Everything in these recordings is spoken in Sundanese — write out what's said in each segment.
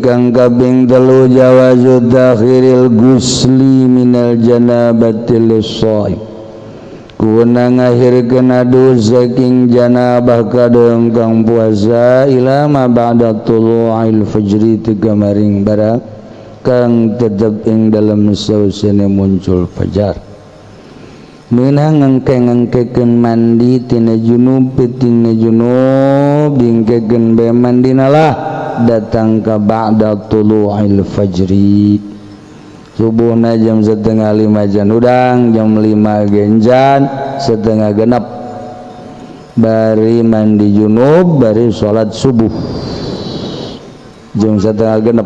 kang kaping telu jawazu takhiril gusli minal janabati lis-shaim kuna ngahirkeun adus saking janabah kadoyong kang puasa ila ma ba'da tulu'il fajri tiga maring barang kang tetep ing dalem sausene muncul fajar. Meunang ngengke-ngengkekeun mandi tina junub tina junub dingkekeun bae mandina lah datang ka ba'da tulu'il fajri. Subuhna jam 4:30 jan udang, jam 5 genjan, 5:30 bari mandi junub, bari salat subuh jam 5:30.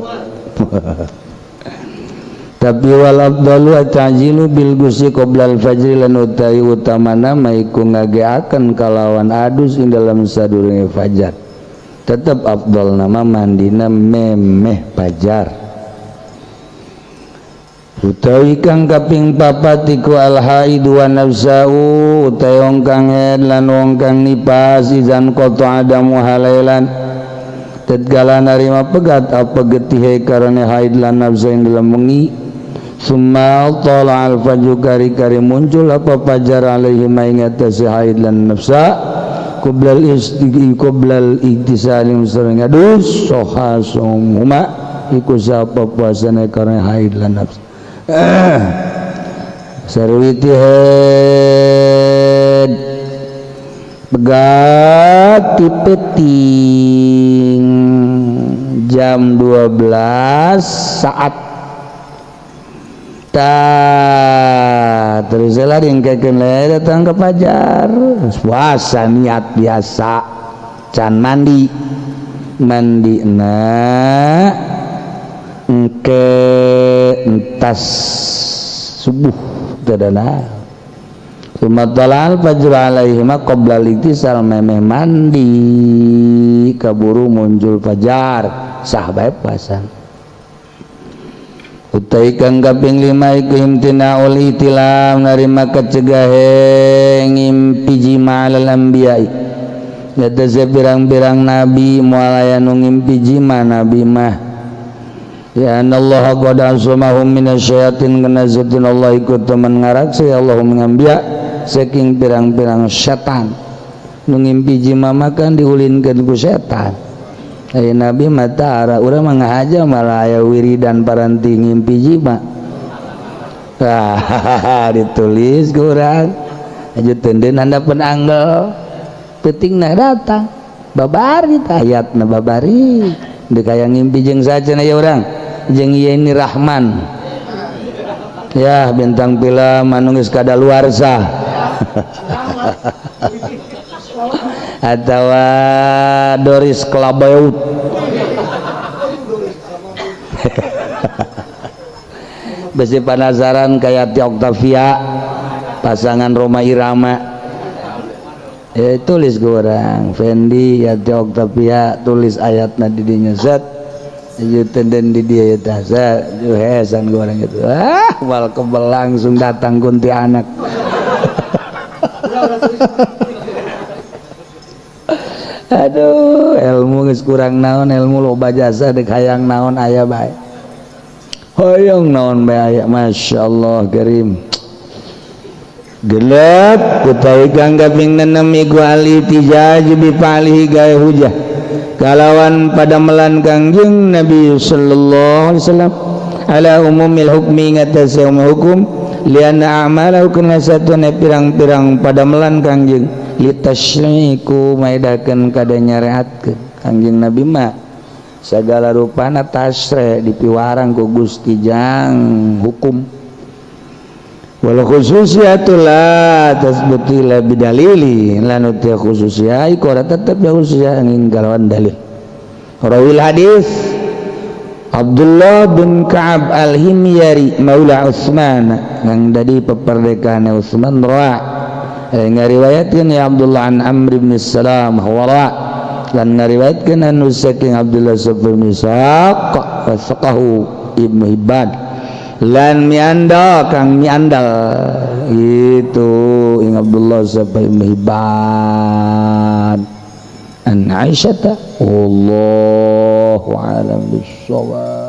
Tapi wal afdalu ta'jilu bil ghusli qoblal fajri lan utai utamana maiku ngageakeun kalawan adus ing dalam sadurunge fajar. Tetep afdal nama mandina memeh fajar. Utawi kang kaping papat iku al haidu wa nafsau utawi wong kang haid lan wong kang nipas izan qata adamu halailan tatkala narima pegat apa getihe karena haid lan nafsa ing dalam wengi. Summa tala al fajr kari-kari muncul apa fajar alaihi ma ing atase haid lan nafsa qoblal istiqi qoblal iktisali sareng adus soha summa iku sapa puasane karena haid lan nafsa. Sarwiti haid pegat pipeting jam 12 saat ta terus lah diengkekeun datang ke fajar puasa niat biasa can mandi mandi na engke entas subuh tadana sumatalal fajr alaihi ma qabla iktisal memeh mandi kaburu muncul fajar sah bae puasa. Utai kang kaping lima iku imtinaul itilam narima kacegahe ngimpi jima alal anbiya'i nyata pirang-pirang nabi moal aya nu ngimpi jima nabi mah ya anallah qad asmahum minasyayatin kana zatin Allah iku teman ngaraksa ya Allah mengambiya saking pirang-pirang setan nu ngimpi jima makan diulinkeun ku setan. Ai nabi mata ara urang mah ngahaja malah aya wiridan paranti ngimpi jima. Ditulis ku urang aju teunden handapeun anggel peutingna datang babari tah ayatna babari deuk aya ngimpi jeung saha aya urang jeung Yeni Rahman ya bintang film anu geus kadaluarsa atawa Doris Klabeut besi panasaran kayak Ti Octavia pasangan Roma Irama ya tulis ke orang Fendi ya Ti Octavia tulis ayatna di dinya zat tenden di dia ya zat hesan ke orang itu ah wal kebel langsung datang kuntilanak. Aduh ilmu geus kurang naon ilmu loba jasa deuk hayang naon aya bae hoyong naon bae aya masyaallah karim gelap utawi kang kaping nenem iku ali tijaj bi palihi gawe hujah kalawan padamelan Kangjeng Nabi sallallahu alaihi wasallam ala umumil hukmi ngatasi umum hukum lianna a'malahu kana satuna pirang-pirang padamelan Kangjeng litasyriku maidakeun kada nyareatkeun Kangjeng Nabi mah sagala rupana tasre dipiwarang ku Gusti jang hukum wal khususiyatu la tasbuti la bidalili lan uti khususiyah iku ora tetep ya khususiyah angin kalawan dalil. Rawil hadis Abdullah bin Ka'ab al-Himyari maula Utsman yang dari peperdekaan Utsman ra ngariwayatkeun ya Abdullah an Amr bin Salam wara lan ngariwayatkeun anu saking Abdullah bin Saq wasaqahu Ibnu Hibban lan miandal kang miandal itu ing Abdullah bin Hibban. An Aisyah. Wallahu a'lam bissawab.